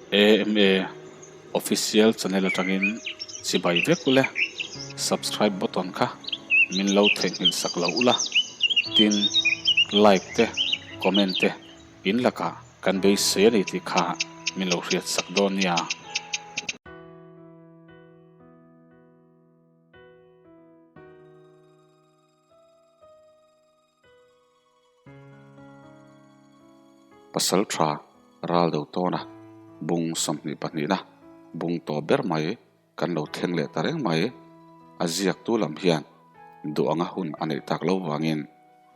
AMA Official channel atangin chibai vek ule, subscribe button kha min lo theihnghilh sak lo ula, tin like te comment te in lakah kan beisei a ni tih kha min lo hriat sak dawn nia. Pasal tha ral do tawna bung 22na bung tawp ber mai kan lo thleng leh ta reng mai. A ziaktu lam hian duh anga hun a neih tak lo vangin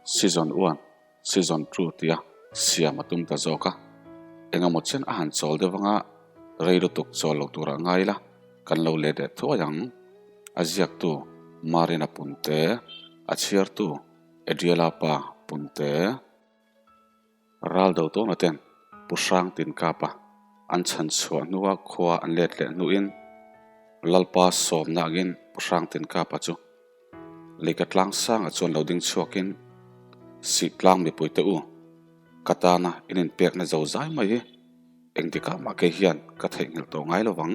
season one, season two tia siam a tum ta zawk a. Engemaw chen a han chawl deuh anga rei lutuk chawl lo turah ngai ila kan lo let leh thuai ang. A ziaktu Marina Punte, a chhiartu Adriela pa Punte. Ral do tawna ten Pu Hrang tin kapa an chhan chhuah hnua khua an let leh hnuin Lalpa sawmna angin Pu Hrang tin kapa chu Leika tlang sangah chuan lo ding chhuakin Sih tlang mipui te u, ka tana in inpekna zo zai mai hi engtikah mah kei hian ka theihnghilh tawh ngai lo vang.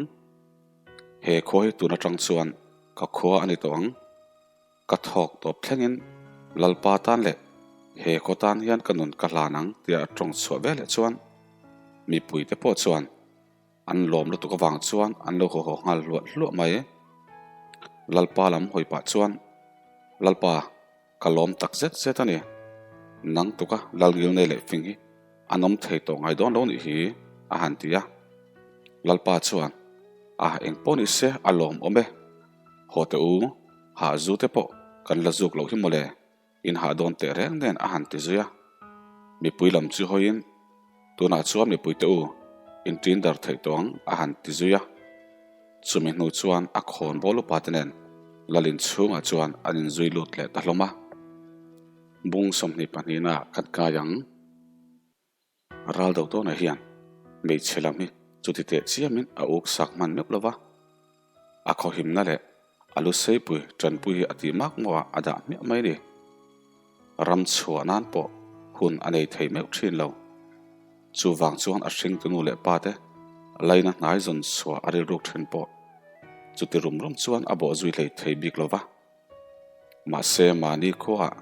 He khua hi tun atang chuan ka khua a ni tawh ang. Ka thawk tawp thlengin Lalpa tan leh he khaw tan hian ka nun ka hlan ang tia a tawng chhuah ve leh chuan mipuite pawh chuan an lawm lutuk avang chuan an lo haw haw nghal hluah hluah mai. Lalpa lam hawi pah chuan Lalpa ka lawm tak zet zet a ni. Nang tuka Lalngil nei leh fing hi an awm thei tawh ngai dawn lo nih hi a han ti a. Lalpa chuan a engpawh ni se a lawm awm e. Haw teh u, hah zu te pawh kan la zuk loh hi mawle, in hah dawn teh reng nen a han ti zui a. Mipui lam chu hawiin, Tunah chuan mipui te u, in ṭin dar theih tawh ang a han ti zui a. Chumi hnu chuan a khawn bawl upa te nen Lalin chhungah chuan an inzui lut leh ta hlawm a. Bung 22 naah kan kai ang. Ral do tawnah hian hmeichhe lam hi chuti teh chiamin a uk sak hman meuh lo va, a khawhimna leh a lu seipui tanpui hi a tih mak mawh ah a dah hmiah mai ni. Ram chhuah nan pawh hun a nei thei meuh thin lo. Chuvang chuan a hringtu nu leh pa te laina hnai zawn chhuah a rilruk thin pawh chuti rum rum chuan a bawh zui hlei thei bik lo va. Mahse mahni khuaah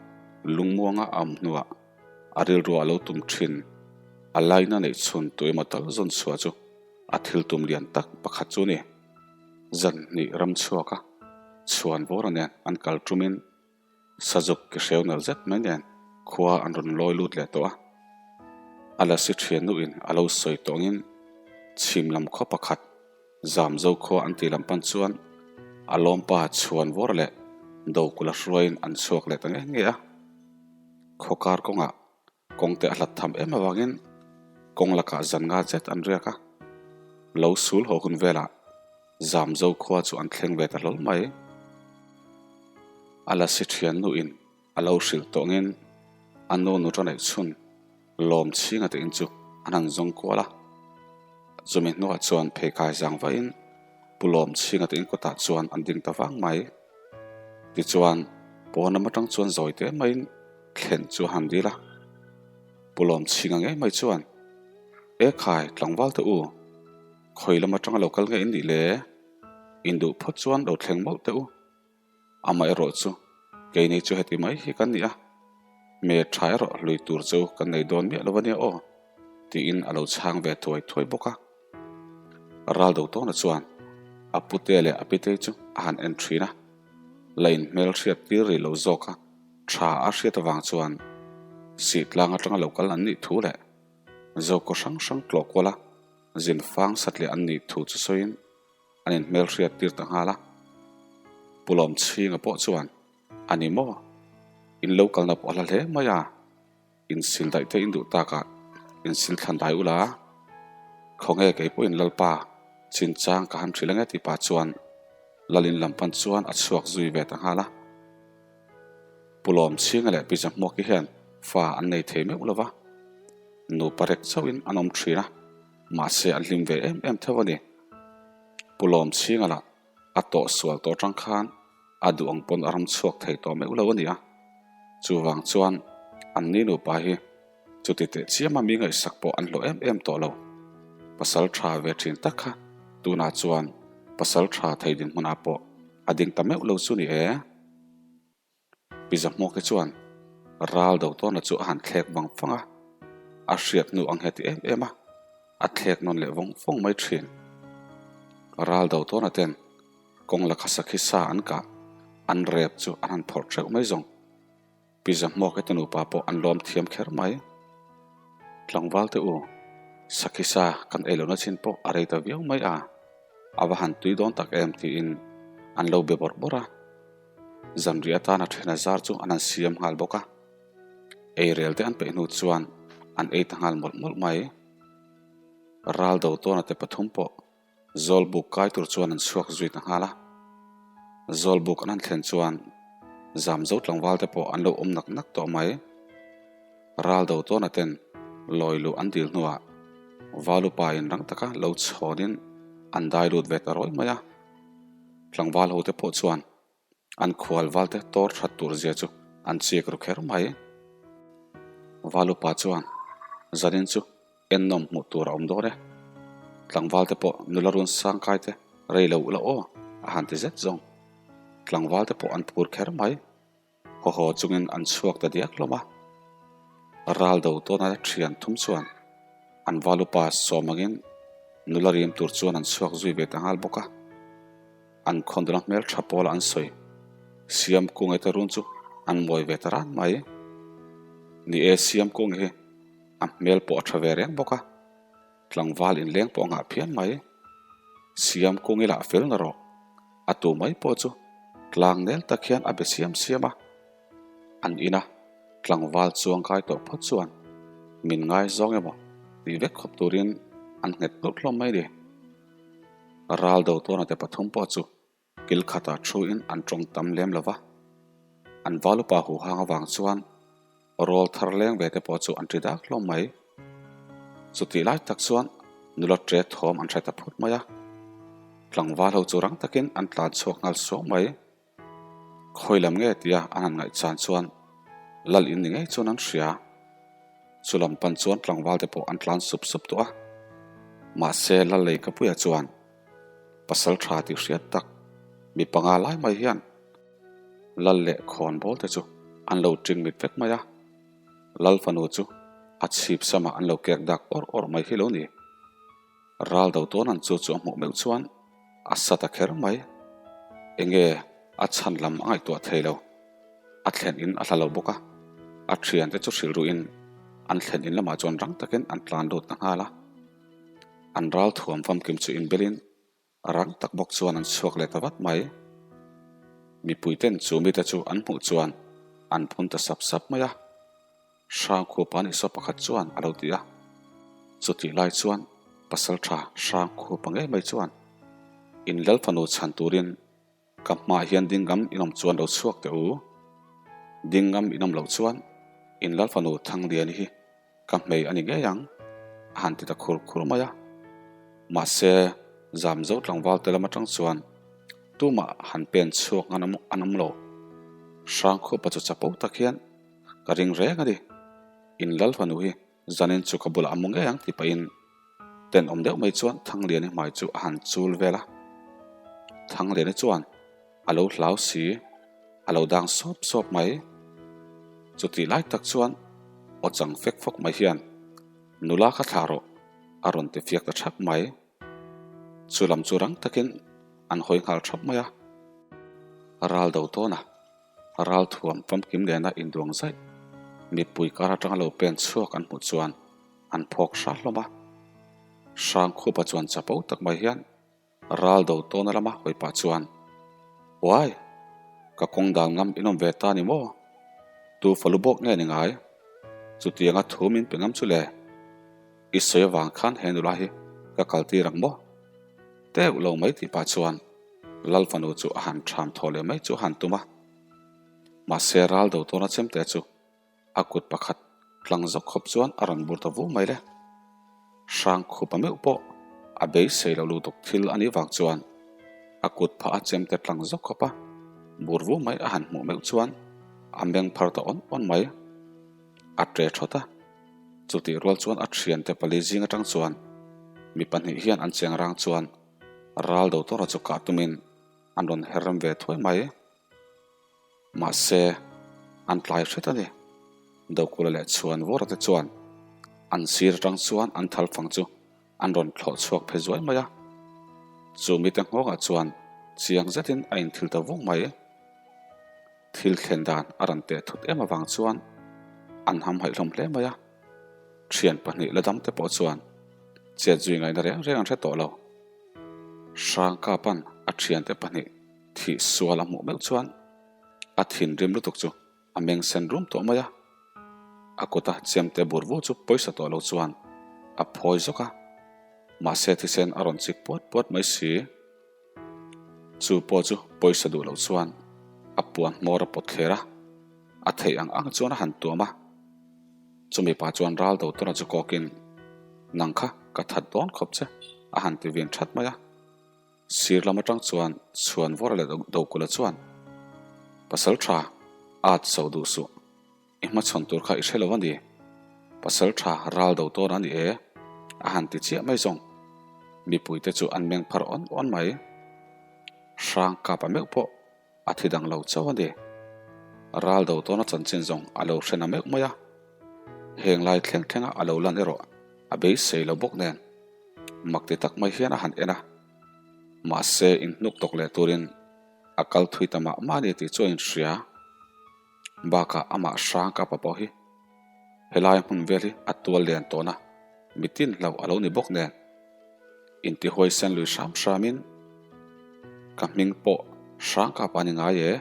lungmuanga a awm hnuah a rilru a lo tum thin. A laina neih chhun tu emaw tal zawn chhuah chu a thil tum lian tak pakhat chu a ni. Zan hnih ram chhuak a, chhuan vawra nen an kal tumin Sazuk ki hreu nal zet mai nen khua an rawn lawi lut leh tawh a. A lasi thian nuin a lo sawi tawngin chhim lam khaw pakhat Zam zo khua an tih lam pan chuan a lawmpa chhuan vawr leh Dokula hruaiin an chhuak leh ta nge nge a. Khawkar kawngah kawngte a hlat tham em avangin kawng lakah zan nga zet an riak a. Lo sul haw hun velah Zam zo khua chu an thleng ve ta hlawl mai. A lasi thian nuin a lo hrilh tawngin a nu nu ṭa neih chhun lawm chhinga te in chu an han zawng kual a. Chumi hnuah chuan pheikai zang vahin Pu Lawm chhinga te in kawtah chuan an ding ta vang mai. Tichuan, pawn lam atang chuan zawi te maiin thlen chu a han dil a. Pu Lawm chhinga ngei mai chuan, E khai, tlangval te u, khawi lam atanga lo kal nge in nih le? Induh phawt chuan lo thleng mawlh teh u. Amaherawh chu keini chu heti mai hi kan ni a, hmel tha erawh hlui tur chu kan nei dawn miah lo a nia aw, tiin a lo chhang ve thuai thuai bawk a. Ral do tawna chuan a pute leh a pitei chu a han en thin a, la inhmel hriat tir rih lo zawk a tha a hriat avang chuan sih tlang atanga lo kal an nih thu leh Zokaw hrang hrang tlawh kuala zin fang satliah an nih thu chu sawiin An inhmel hriat tir ta nghal a. Pu Lawmchhinga pawh chuan, A ni maw? In lo kalna pawh a hla hle mai a, in sil daih te in duh takah in sil thlan dai ula, khawnge kei pawhin Lalpa chinchang ka han hrilh ange tih pah chuan Lalin lam pan chuan a chhuak zui ve ta nghal a. Pu Lawmchhinga leh Pi Zahmuaki hian fa an nei thei meuh lo va, nupa rek chauhin an awm thin a. Mahse an hlim ve em em theuh a ni. Pu Lawmchhinga lah a tawh sual tawh atang khan a duh ang pawn a ram chhuak thei tawh meuh lo a ni a. Chuvang chuan an ni nupa hi chuti teh chiama mi ngaihsak pawh an hlawh em em tawh lo. Pasal tha ve thin tak kha tunah chuan pasal tha thei dinhmunah pawh a ding ta meuh lo chu ni e. Pi Zahmuaki chuan ral do tawna chu a han thlek vang vang a, a hriat hnu ang heti em em a, a thlek nawn leh vawng vawng mai thin. Ral do tawna ten kawng la khasa khi sa an kah, an rep chu an han phawrh theuh mai zawng. Pi Zahmuaki te nupa pawh an lawm thiam kher mai. Tlangval te u, sakhi sa kan ei lohna chin pawh a rei ta viau mai a, a va han tui dawn tak em tiin an lo be bawrh bawrh a. Zanriah atana thena zar chu an han siam nghal bawk a, eirel te an peih hnu chuan an ei ta nghal mawlh mawlh mai. Ral do tawna te pathum pawh Zawlbuk kai tur chuan an chhuak zui ta nghal a. Zawlbuk an han thlen chuan Zamzo tlangval te pawh an lo awm nak nak tawh mai. Ral do tawna ten lawi luh an dil hnuah Valupa in rang taka lo chhawnin an dai lut ve ta rawi mai a. Tlangval ho te pawh chuan an khual val te tawr that tur zia chu an chik ru kher mai. Valupa chuan zanin chu ennawm hmuh tur a awm dawn e. Tlangval te pawh nula run sang kai te rei lo ula aw a han ti zet zawng. Tlangval te pawh an phur kher mai. Haw haw chungin an chhuak ta diak hlawm a. Ral do tawna thian thum chuan an valupa sawm angin nula rim tur chuan an chhuak zui ve ta nghal bawk a. An khawndawn a hmel tha pawla an sawi Siam Kunge te run chu an mawi ve ta ran mai. Ni e, Siam Kunge hi a hmel pawh a tha ve reng bawk a, tlangval inleng pawh a ngah phian mai. Siam Kunge lah fel na rawh, a tu mai pawh chu tlang nel tak hian a be siam siam a. An ina tlangval chuang kai tawh phawt chuan min ngaizawng emaw tih vek khawp turin an nghet hlawk hlawm mai ni. Ral do tawna te pathum pawh chu kil khatah thuin an tawng tam lem lo va, an valupa huhang avang chuan rawl thar leng ve te pawh chu an ti dak hlawm mai. Chutih lai tak chuan nula ṭe thawm an hre ta phut mai a, tlangval ho chu rang takin an tlan chhuak nghal suau mai. Khawi lam nge tia an han ngaihchan chuan lal in ni ngei chuan an hria. Chu lam pan chuan tlangval te pawh an tlan sup sup tawh a. Mahse lal lei ka puia chuan pasal tha tih hriat tak mi panga lai mai hian lal leh khawn bawl te chu an lo ting mit vek mai a. Lal fanu chu a chhip samah an lo kek dak awrh awrh mai hi lo ni. Ral do tawn an chu chu a hmuh meuh chuan a sa ta kher mai. Enge a chhan lam a ngaihtuah thei lo. A thlen in a hla lo bawk a, a thiante chu hrilh ruhin an thlen in lamah chuan rang takin an tlan lut ta nghal a. An ral thuam famkim chu inbelin rang tak bawk chuan an chhuak leh ta vat mai. Mipuiten chu mite chu an hmuh chuan an phun ta sap sap mai a. Hrangkhupa nih saw pakhat chuan a lo ti a. Chutih lai chuan Pasaltha Hrangkhupa ngei mai chuan in lal fanu chhan turin ka hmaah hian dingam in awm chuan lo chhuak teh u. Dingam in awm loh chuan in lal fanu Thangliani hi ka hmei a ni ngei ang a han ti ta khur khur mai a. Mahse Zamzo tlangval te lam atang chuan tumah han pen chhuak an awm lo. Hrangkhupa chu chapo tak hian Ka ring reng a ni. In lal fanu hi zanin chu ka bulah a mu ngei ang tih pahin tenawm deuh mai chuan Thangliani hmai chu a han chul vel a. Thangliani chuan a lo hlau si, a lo dang sawp sawp mai. Chutih lai tak chuan aw chang fek fawk mai hian nula kha thlah rawh a rawn ti fiak ta thap mai. Chu lam chu rang takin an hawi nghal thap mai a. Ral do tawn a. Ralthuam famkim lena induang zaih mipui kar atanga lo pen chhuak an hmuh chuan an phawk hra hlawm a. Hrangkhupa chuan chapo tak mai hian ral do tawna lama hawi pah chuan, Uai! Ka kawng dan ngam in awm ve ta ni maw? Tu falu bawk nge ni ngai? Chutianga thu min pe ngam chu le? I sawi avang khan he nula hi ka kaltir ang maw? Teuh lo mai tih pah chuan Lal fanu chu a han ṭham thaw leh mai chu a han tum a. Mahse ral do tawna chemte chu a kut pakhat tlang zawk khawp chuan a rawn bur ta vu mai le. Hrang khupa meuh pawh a beisei lo lutuk thil a nih vang chuan a kut phah a chemte tlang zawk khawp a bur vu mai a han hmuh meuh chuan a meng phar ta awn awn mai. A ṭe ṭhawt a, chutih rual chuan a ṭhiante pali zing aṭang chuan. Mi pahnih hian an chengrang chuan ral do tawra chu kah tumin an rawn her rem ve thuai mai. Mahse, an tlai hret a ni. Dokula leh Chhuanvawra te chuan an sir atang chuan an thal fang chu an rawn thlawh chhuak phe zuai mai a. Chu mite nghawngah chuan chiang zetin a inthil ta vung mai. Thil thlen dan a rawn teh thut em avang chuan an hamhaih hlawm hle mai a. Thian pahnih la dam te pawh chuan chet zui ngaihna reng reng an hre tawh lo. Hrangkapa'n a thiante pahnih thih sual a hmuh meuh chuan a thinrim lutuk chu a meng sen rum tawh mai a. A kuta chemte bur vu chu pawisa tawh lo chuan a phawi zawk a, mahse thisen a rawn chik puat puat mai si. Chu pawh chu pawisa duh loh chuan a puan hmawr a pawt thler a, a theih ang ang chuan a han tuam a. Chumi pa chuan ral do tawna chu kawkin, Nang kha ka that dawn khawp che, a han ti vin that mai a. Sir lam atang chuan Chhuanvawra leh Dokula chuan, Pasal tha, at so duh suh. I hmachhawn tur kha i hre lo a ni. Pasal tha ral do tawn a ni e, a han ti chiah mai zawng. Mipuite chu an meng phar awn awn mai. Hrang kap a meuh pawh a thi dang lo chauh a ni. Ral do tawna chanchin zawng a lo hre na meuh mai a. Heng lai thleng thlenga a lo lan erawh a beisei lo bawk nen mak ti tak mai hian a han en a. Mahse inhnuk tawk leh turin a kal thui ta mah mah a ni tih chu a inhria. Bakah amah hrang ka pa pawh hi helai hmun vel hi a tual lian tawhna mitin hlauh a lo ni bawk nen intihuaisen lui hram hramin ka hming pawh hrang ka pa ni ngai e,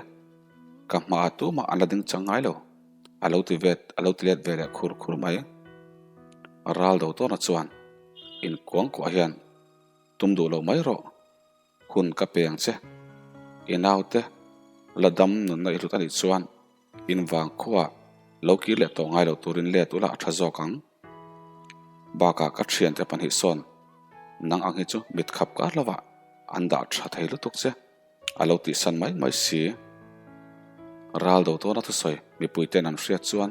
ka hmaah tumah an la ding chang ngai lo a lo ti vet a lo ti let ve leh khur khur mai. Ral do tawna chuan inkuangkuah hian tum duh lo mai rawh. Hun ka pe ang che. I naute la dam nunna i hlut a nih chuan in vang khuaah lo kir leh tawh ngai lo turin let ula a tha zawk ang. Bakah ka thiante pahnih sawn nang ang hi chu mit khap kar lovah an dah tha thei lutuk che a lo tihsan mai mai si. Ral do tawna thusawi mipuite'n an hriat chuan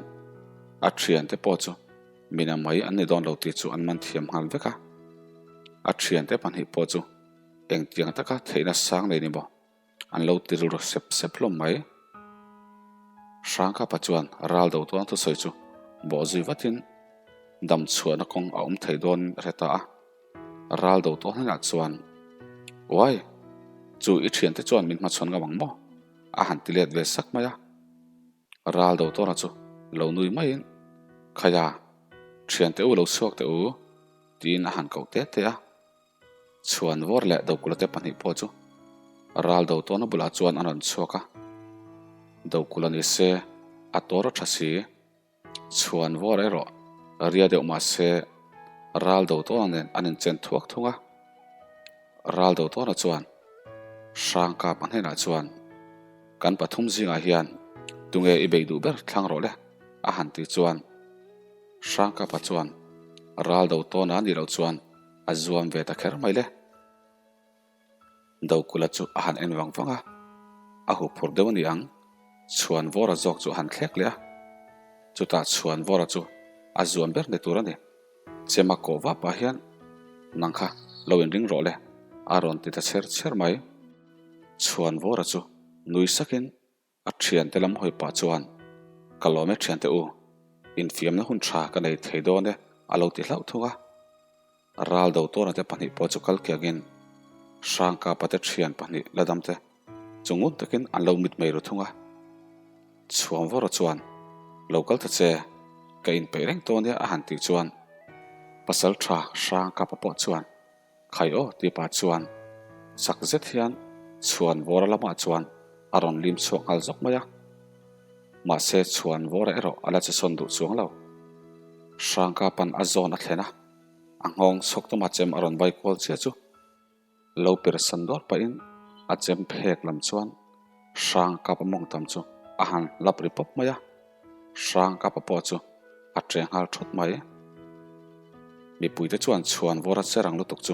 a thiante pawh chu mina mai an ni dawn lo tih chu an man thiam nghal vek a. A thiante pahnih pawh chu Engtiang taka theihna sang nei ni maw? An lo ti rilru sep sep hlawm mai. Hrangkapa chuan ral do tuang thusawi chu bawh zui vatin dam chhuahna kawng a awm thei dawn a hre ta a. Ral do tuang hnenah chuan, Uai! Chu i thiante chuan min hmachhawn ngam ang maw? a han ti let ve sak mai a. Ral do tawna chu lo nui maiin, Khaia, thiante u lo chhuak teh u, tiin a han koh te te a. Chhuanvawr leh Dokula te pahnih pawh chu ral do tawna bulah chuan an rawn chhuak a. Dokula ni se a tawr a tha si. Chhuanvawr erawh ria deuh mah se ral do tawna nen an inchen thuak thung a. Ral do tawna chuan Hrangkap a hnenah chuan kan pathum zingah hian tunge i bei duh ber thlang rawh le a han tih chuan Hrangkapa chuan ral do tawna a nih loh chuan a zuam ve ta kher mai le. Dokula chu a han en vang vang a, a huphurh deuh a ni ang, Chhuanvawra zawk chu a han thlek leh a. Chutah Chhuanvawra chu a zuam ber ni tur a ni. Chema kawh vah pah hian, Nang kha lo inring rawh le, a rawn ti ta chher chher mai. Chhuanvawra chu nui sakin A thiante lam hawi pah chuan, Ka lawm e thiante u, infiamna hun tha ka nei thei dawn e a lo ti hlauh thung a. Ral do tawna te pahnih pawh chu kal kiangin Hrangkapa te thian pahnih la dam te chu ngun takin an lo mit mai ru thung a. Chhuangvawra chuan, Lo kal ta che, ka inpeih reng tawn nia a han tih chuan Pasaltha Hrangkapa pawh chuan, Khai aw ti pa chuan chak zet hian chhuan vawra lamah chuan a rawn lim chhuak nghal zawk mai a. Mahse chhuan vawra erawh a la che sawn duh chuang lo. Hrangka pan a zawn a thlen a, a nghawng chhawk tuma chem a rawn vai kual chiah chu lo per san dawr pahin a chem phek lam chuan Hrangkap a mawng tam chu a han lap ri pawp mai a. Hrangkapa pawh chu a ṭe nghal ṭhawt mai. Mipuite chuan chhuan vawra che rang lutuk chu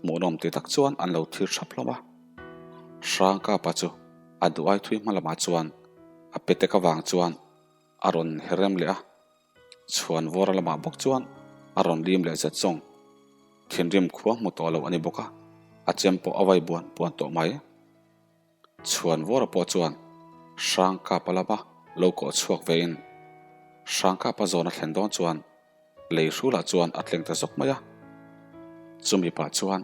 hmuhnawm ti tak chuan an lo thlir ṭhap hlawm a. Hrangkapa chu a duh ai thui hma lamah chuan a petek avang chuan a rawn herem leh a. Chhuan vawra lamah bawk chuan a rawn lim leh zet zawng. Thinrim khua hmu tawh lo a ni bawk a, a chem pawh a vai buan buan tawh mai. Chhuanvawra pawh chuan Hrangkapa lama lo kawh chhuak vein Hrangkapa zawn a thlen dawn chuan lei hrulah chuan a tleng ta zawk mai a. Chumi pah chuan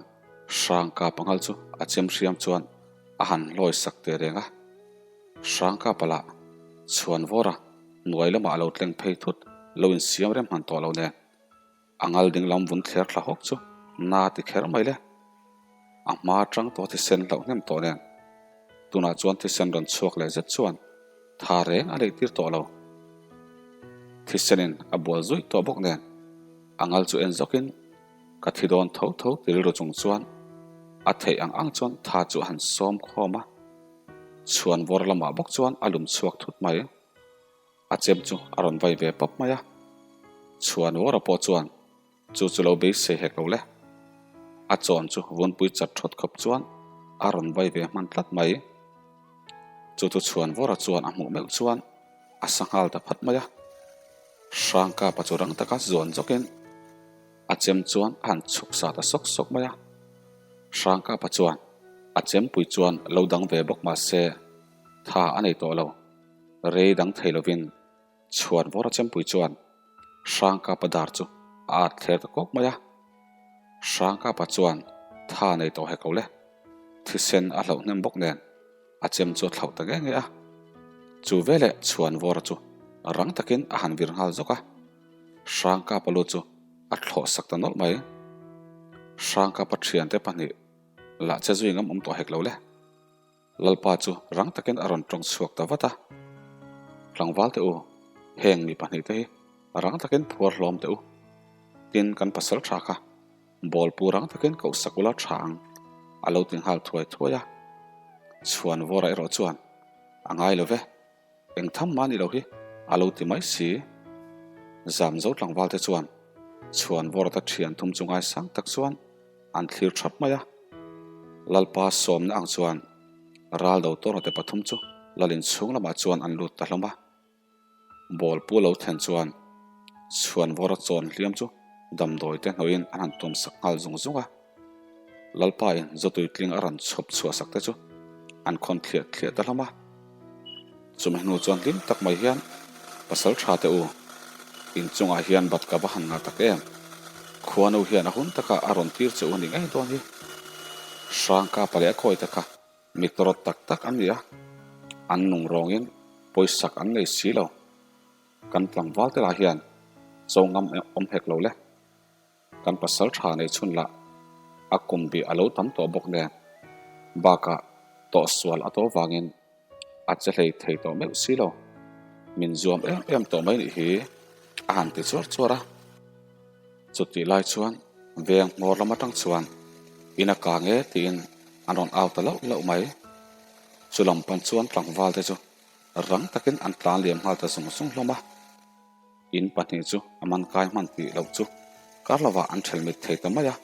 Hrangkapa ngal chu a chem hriam chuan a han hlawi sak teh reng a. Hrangkapa lah Chhuanvawra hnuai lamah a lo tleng phei thut lo insiam rem hman tawh lo nen. A ngal ding lam vun thler thla hawk chu na ti kher mai le. A hma atang tawh thisen hlauh hnem tawh nen tunah chuan thisen rawn chhuak leh zet chuan tha reng a neih tir tawh lo. Thisenin a bual zuih tawh bawk nen a ngal chu en zawkin ka thi dawn tho tho ti rilru chung chuan a theih ang ang chuan tha chu a han sawm khawm a. Chhuan vawr lamah bawk chuan a lum chhuak thut mai. A chem chu a rawn vai ve pawp mai a, Chhuanvawra pawh chuan chu chu lo beisei hek lo le. A chawn chu vunpui chat thawt khawp chuan a rawn vai ve hman tlat mai. Chu chu Chhuanvawra chuan a hmuh meuh chuan a sa nghal ta phat mai a. Hrangkapa chu rang taka zuan zawkin a chem chuan a han chhuk sa ta sawk sawk mai a. Hrangkapa chuan a chempui chuan lo dang ve bawk mah se tha a nei tawh lo. Rei dang thei lovin chhuan vawr a chempui chuan Hrangkapa dar chu a at thler ta kawk mai a. Hrangkapa chuan tha nei tawh hek lo le, thisen a hlauh hnem bawk nen a chem chu a thlauh ta nge nge a. Chu veleh chhuan vawra chu rang takin a han vir nghal zawk a, Hrangkapa lu chu a thlawh sak ta nawlh mai. Hrangkapa thiante pahnih lah che zui ngam awm tawh hek lo le. Lalpa chu rang takin a rawn tawng chhuak ta vat a, Tlangval teh u, heng mi pahnihte hi rang takin phuar hlawm teh u. Tin, kan pasal tha kha ball pu rang takin koh sak ula tha ang, a lo ti nghal thuai thuai a. Chhuan vawra erawh chuan, A ngai lo ve, eng tham mah ni lo hi, a lo ti mai si. Zamzo tlangvalte chuan chhuan vawrata thian thum chu ngaisang tak chuan an thlir thap mai a. Lalpa sawmna ang chuan ral do tawrate pathum chu lalin chhung lamah chuan an lut ta hlawm a. Ball pu lo thlen chuan chhuan vawra chawn hliam chu damdawi te hnawhin an han tuam sak nghal zung zung a. Lalpa in zawtui tling a rawn chhawp chhuah sak te chu an khawn thliah thliah ta hlawm a. Chumi hnu chuan hlim tak mai hian pasal tha teh u, inchungah hian bat ka va han ngah tak em? Khuanu hian a hun takah a rawn tir che u ni ngei dawn hi. Hrangkapa leh a kawi te kha mi tawrawt tak tak an ni a, an nung rawngin pawisak an nei si lo. Kan tlangval te lah hian cho ngam awm hek lo le. Kan pasal tha nei chhun lah a kum bih a lo tam tawh bawk nen, bakah tawhsual a to vangin A che hlei thei tawh meuh si lo. Min zuam em em tawh mai nih hi a han ti chuar chuar a. Chutih lai chuan veng hmawr lam atang chuan in a kang e tiin an rawn au ta lauh lauh mai. Chu lam pan chuan tlangval te chu rang takin an tlan liam nghal ta zung zung hlawm a. In pahnih chu a man kai hman tih loh chu kar lovah an ṭhel mit thei ta mai a.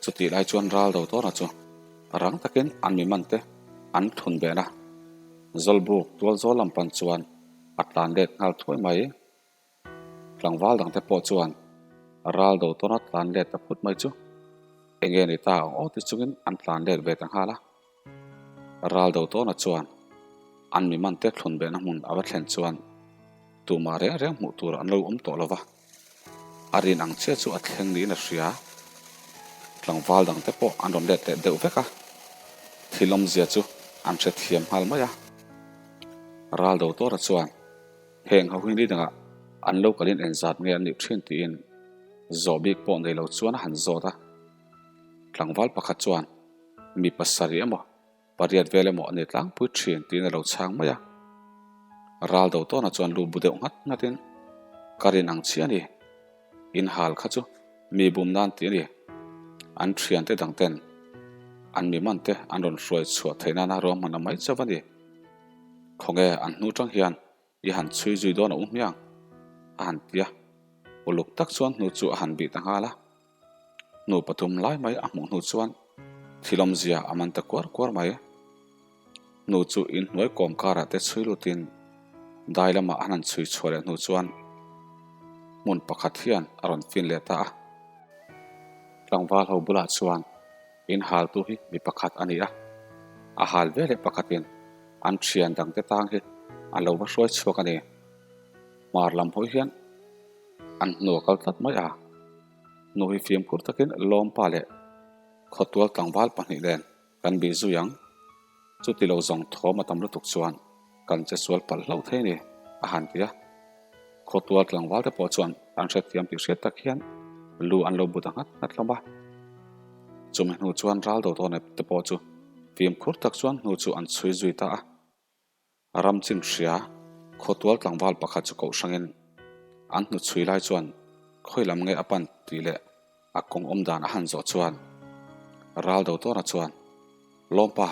Chutih lai chuan ral do tawna chu rang takin an mi man te an thun ben a, Zawlbuk tual zawl lam pan chuan a tlan let nghal thuai mai. Tlangval dangte pawh chuan ral do tawna tlan let ta phut mai chu enge ni ta ang aw ti chungin an tlan let ve ta nghal a. Ral do tawna chuan an mi man te thlun behna hmun a va thlen chuan tumah reng reng hmuh tur an lo awm tawh lo va, a rin ang chiah chu a thleng niin a hria. Tlangval dangte pawh an rawn let leh deuh vek a, thil awmzia chu an hrethiam nghal mai a. Ral do tawna chuan heng ho hi ni dangah an lo kalin engzat nge an nih thin tiin zawh bik pawh nei lo chuan a han zawt a. Tlangval pakhat chuan mi pasarih emaw, pariat vel emaw a ni tlangpui thin tiin a lo chhang mai a. Ral do tawna chuan lu bu deuh nghat nghatin, Ka rin ang chiah a ni. In hal kha chu mi bum nan tih a ni. An thiante dang ten an mi man te an rawn hruai chhuah theih nana ruahman a mai chauh a ni. Khawnge an hnu tang hian I han chhui zui dawn a u hmiang, a han ti a. Uluk tak chuan hnu chu a han bih ta nghal a. Hnu pathum lai mai a hmuh hnu chuan thil awmzia a man ta kuar kuar mai. Hnu chu inhnuai kawm karah te chhui lutin dai lamah an han chhui chhuah leh hnu chuan hmun pakhat hian a rawn fin leh ta a. Tlangval ho bulah chuan in haltu hi mi pakhat a ni a, a hal ve leh pakhatin an thian dangte tang hi a lo va hruai chhuak a ni. Hmar lam hawi hian an hnu a kal tlat mai a, hnu hi fimkhur takin Lawmpa leh Khawtual tlangval pahnih nen kan bih zui ang. Chuti lo zawng thawm a tam lutuk chuan kan che sual palh hlauh thei a ni, a han ti a. Khawtual tlangval te pawh chuan an hrethiam tih hriat tak hian lu an lo bu ta nghat nghat hlawm a. Chumi hnu chuan ral do tawn te pawh chu fimkhur tak chuan hnu chu an chhui zui ta a. Ram chin hria, khawtual tlangval pakhat chu koh hrangin an hnu chhui lai chuan khawi lam nge a pan tih leh a kawng awm dan a han zawh chuan ral do tawna chuan Lawmpa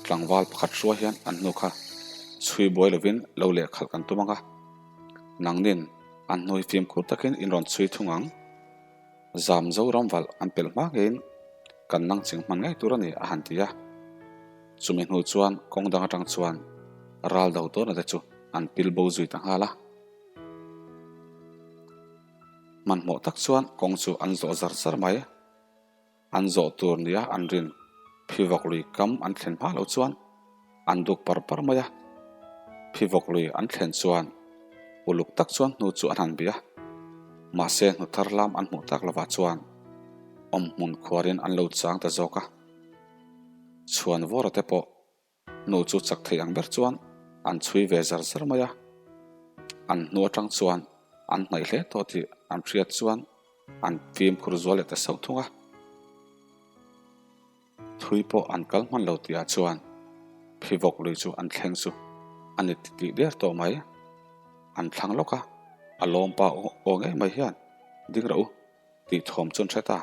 tlangval pakhat hruai hian an hnu kha chhui buai lovin lo lehkhalh kan tum ang a, nangnin an hnu hi fimkhur takin in rawn chhui thung ang. Zam Zoram valh an pelh hma ngeiin kan nang ching hman ngei tur a ni a han ti a. Chumi hnu chuan kawng dang atang chuan ral do tawna te chu an pil bo zui ta nghal a. Hmanhmawh tak chuan kawng chu an zawh zar zar mai. An zawh tur nia an rin phivawk lui kam an thlen hma loh chuan an duk par par mai a. Phivawk lui an thlen chuan uluk tak chuan hnu chu an han bih a. Mahse hnu thar lam an hmuh tak lovah chuan awmhmun khuarin an lo chang ta zawk a. Chhuan vawra te pawh hnu chu chak thei ang ber chuan an chhui ve zar zar mai a. An hnu atang chuan an hnaih hle tawh tih an hriat chuan an fimkhur zual leh ta sauh thung a. Thui pawh an kal hman lo tihah chuan phivawk lui chu an thleng chu a ni titih der tawh mai. An thlang lawk a, a lawmpa aw ngei mai hian ding rawh u. Tih thawm chuan hre ta.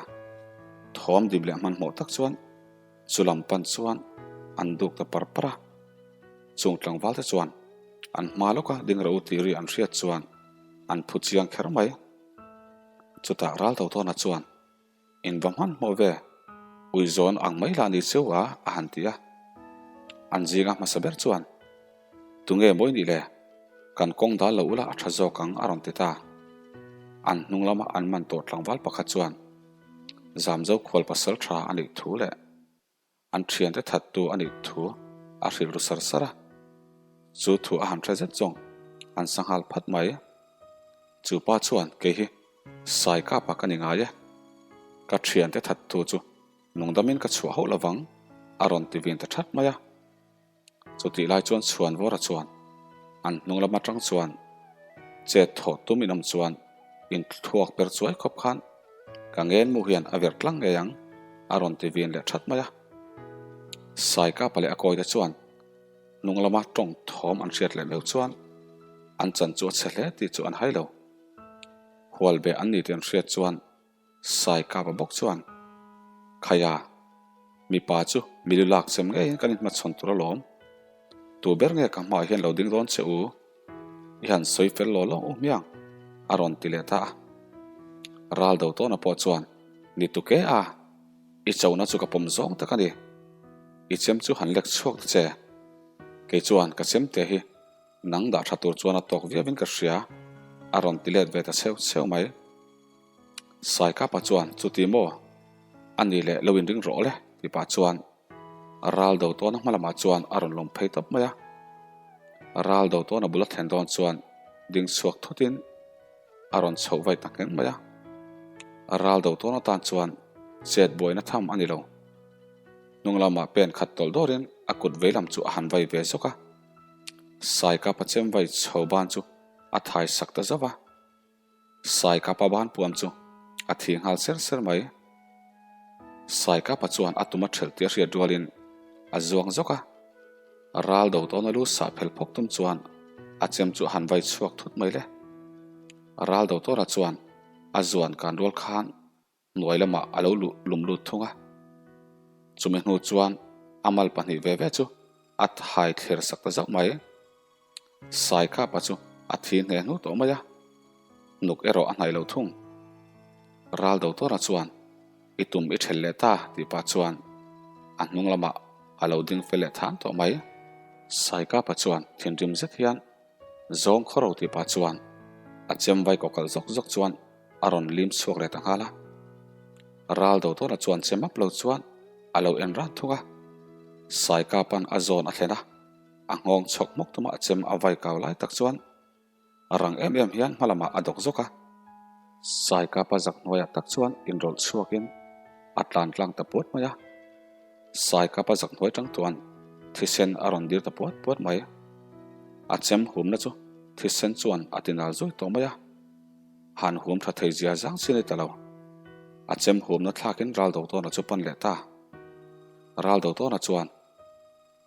Thawm dim leh hmanhmawh tak chuan chu lam pan chuan an duk ta par par a. Chung tlangval te chuan an hma lawka ding rawh u tih ri an hriat chuan an phu chiang kher mai. Chutah ral tho tawna chuan in va hmanhmawh ve, uizawn ang mai lah ni cheu a a han ti a. An zinga hmasa ber chuan Tunge mawi nih le? Kan kawng dal lo ula a tha zawk ang a rawn ti ta. An hnung lama an man tawh tlangval pakhat chuan Zamzo khual pasal tha a nih thu leh an thiante thattu a nih thu a hrilh ru sar sar a. Chu thu a han hre zet zawng an sanghal phat mai. Chu pa chuan kei hi Saikapa ka ni ngai e. Ka thiante thattu chu nungdamin ka chhuah hauh lovang a rawn ti vin ta that mai a. Chutih lai chuan Chhuanvawra chuan an hnung lam atang chuan chet thawh tum in awm chuan in thluak per chuai khawp khan ka ngen mu hian a verh tlang ngei ang a rawn ti vin leh that mai a. Saikapa leh a kawite chuan hnung lama tawng thawm an hriat leh meuh chuan an chan chu a chhe hle tih chu an hai lo. Hualbeh an ni tih an hriat chuan Saikapa bawk chuan, Khaia, mipa chu mi lu lak chem ngeiin kan inhmachhawn tur alawm. Tu ber nge ka hmaah hian lo ding dawn che u? I han sawi fel law law u hmiang, a rawn ti leh ta a. Ral do tawna pawh chuan, Ni tuke a, i chona chu ka pawm zawng tak a ni. I chem chu han lek chhuak ta che. Kei chuan ka chemte hi nang dah tha tur chuan a tawk viauin ka hria, a rawn ti let ve ta chheu chheu mai. Saikapa chuan, Chuti maw? A ni leh lo inring rawh le, ti pah chuan ral do tawna hma lamah chuan a rawn lawm phei tawp mai a. Ral do tawna bul a thlen dawn chuan ding chhuak thutin a rawn chhoh vai ta ngheng mai a. Ral do tawn atan chuan chet buaina tham a ni lo. Hnung lamah pen khat tawlh dawrin a kut vei lam chu a han vai ve zawk a. Saikapa chem vai chho ban chu a thai sak ta zauh a. Saikapa ban puam chu a thi nghal ser ser mai. Saikapa chuan a tum a ṭhelh tih a hriat rualin a zuang zawk a, ral do tawna lu sah phel phawk tum chuan a chem chu a han vai chhuak thut mai le. Ral do tawna chuan a zuan kan rual khan hnuai lamah a lo luh lum lut thung a. Chumi hnu chuan a mal pahnih ve ve chu a thai thler sak ta zauh mai. Saikapa chu a thi hne hnu tawh mai a, nuk erawh a hnaih lo thung. Ral do tawra chuan i tum i ṭhel leh ta tih pah chuan a hnung lamah a lo ding fel leh than tawh mai. Saikapa chuan thinrim zet hian Zawng khawro tih pah chuan a chem vai kawkalh zawk zawk chuan a rawn lim chhuak leh ta nghal a. Ral do tawna chuan che map lo chuan a lo en ran thung a. Saikapa'n a zawn a thlen a, a nghawng chhawk hmawk tuma a chem a vai kau lai tak chuan a rang em em hian hma lamah a dawk zawk a. Saikapa zak hnuaiah tak chuan inrawlh chhuakin a tlan tlang ta puat mai a. Saikapa zak hnuai tang chuan thisen a rawn dir ta puat puat mai. A chem humna chu thisen chuan a tinal zui tawh mai a. Han hum tha thei zia zang chin a ni ta lo. A chem humna thlakin Raldotawna chu pan leh ta. Raldotawna chuan,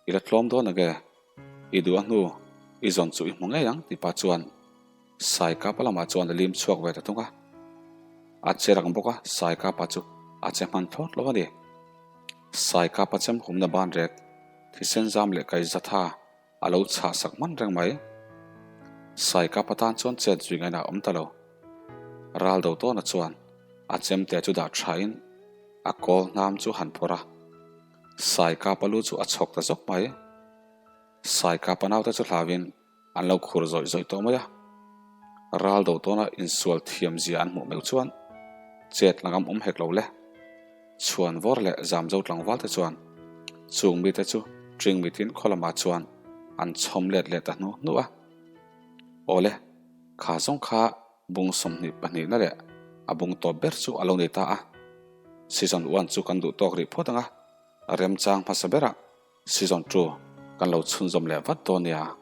I la tlawm dawn age, i duh a hnu, i zawn chu i hmu ngei ang tih pah chuan Saikapa lamah chuan a lim chhuak ve ta thung a. A che rang bawk a, Saikapa chu a che hman thlawt lo a ni. Saikapa chem humna ban rek, thisen zam leh kai zatha A lo chhah sak hman reng mai. Saikapa tan chuan chet zui ngaihna a awm ta lo. Ral do tawna chuan a chemte chu dah thain a kawl hnam chu han phawrh a. Saikapa lu chu a chhawk ta zawk mai. Saikapa naute chu hlauin an lo khur zawih zawih tawh mai a. Ral do tawna insual thiam zia an hmuh meuh chuan chet langam awm hek lo le. Chhuan vawr leh Zamzo tlangval te chuan chung mite chu Tring mitin khaw lamah chuan an chhawm let leh ta hnu hnu a. Awle, kha zawng kha bung 22 na leh a bung tawp ber chu a lo nei ta a. Season one chu kan duh tawk rih phawt ang a, remchang hmasa berah season two kan lo chhunzawm leh vat dawn nia.